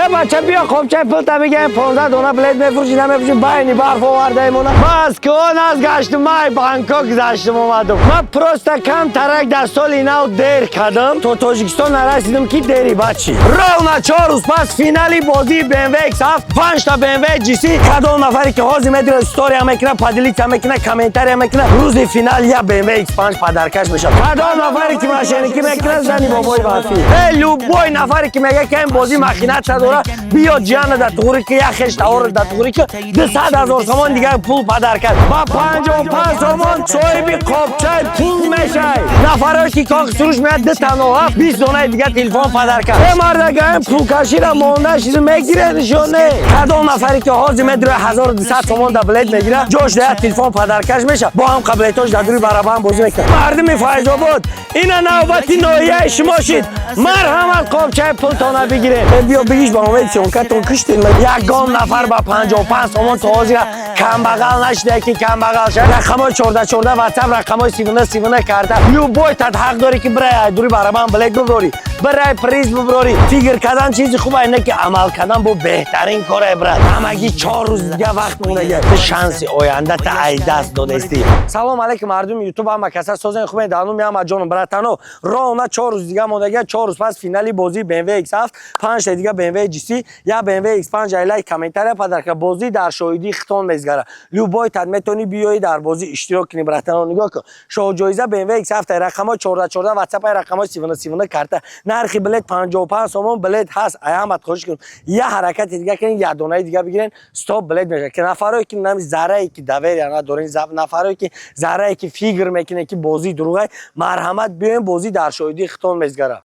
Э, бача, биё, қопчаи пулта бигем, 15 дона билет мефурӯшӣ, намефурӯшӣ? Байни барф овардаемона. Москва наз гаштум, май Бангкок гузаштум, омадум. Ман просто кам тарак дар соли нав дер кардам, то Тоҷикистон нарасидим, ки дери бачи. Ровно 4 рӯз пас финали бозии BMW X7, панҷта BMW GC. Кадом нафаре ки ҳозир медиро, история мекуна, поделиться мекуна, комментария мекуна, рӯзи финал я BMW X5 подаркаш мешавад. Кадом нафаре ки мошенникӣ мекуна, зани бобои барфӣ. Э, любой нафаре ки мега, ки ин бозӣ махинатша дора, биё, ҷиана дар туғри, ки як хеш тавор дар туғри, ки 200 000 сомон дигар пул подарка, ба 55 сомон соҳиби қопчаи пул мешай. Нафарое ки Кохи Суруш меяд, ду таноҳа 20 донаи дигар телефон подарка. Э, мардагаем, пулкашира монда шиду мегире нишоне. Кадом нафаре ки ҳозир медиро, 1200 сомон да билет мегира, ҷош да як телефон подаркаш меша. Бо ҳам қаблетош дар дури барабан бозӣ мекунад. Мардуми Файзобод, ина навбати ноҳияи шумо шид, марҳамат, қопчаи пултона бигиред. Э, биё, бигиш, ба умеди съёмкатон киштин. Ягон нафар ба 55 сомон то ҳозира камбағал нашида, ки камбағал шад. Рақамҳои 14 14 ватсап, рақамҳои 39 39 карта. Любой тат ҳақ дорӣ, ки бирай, дури барабан билет биброрӣ, бирай, приз биброрӣ. Фикр кардан чизи хуб не, ки амал кардан бо беҳтарин коре, брат. Ҳамагӣ 4 рӯз дига вақт мондаги, ту шанси оянда та ай даст додаистӣ. Салом алейкум, мардуми Ютуб, ҳама каса созен, хубен? Дануми ҳама ҷоном, братано, ровно 4 рӯз дига мондаги. 4 рӯз пас финали бозии BMW X7, панҷта дига BMW GC, я BMW X5. Айлай, комментария, подарка. Бозӣ дар шоҳидии хитон мезгара. Любой тат метавонӣ биёӣ, дар бозӣ иштирок кунӣ. Братано, нигоҳ кун, шоҳҷоиза BMW X7, рақамҳои 14 14 ватсап, рақамҳои 39 39 карта. Нархи билет 55 сомон. Билет ҳаст. Аямат хоҳиш кунем, я ҳаракати дига кунен, як донаи дига бигирен, стоп билет мешавад. Ки нафарое ки нами заррае ки доверия надорен, нафарое ки заррае ки фикр мекунен, ки бозӣ дурӯғай, марҳамат, биёен, бозӣ дар шоҳидии хитон мезгара.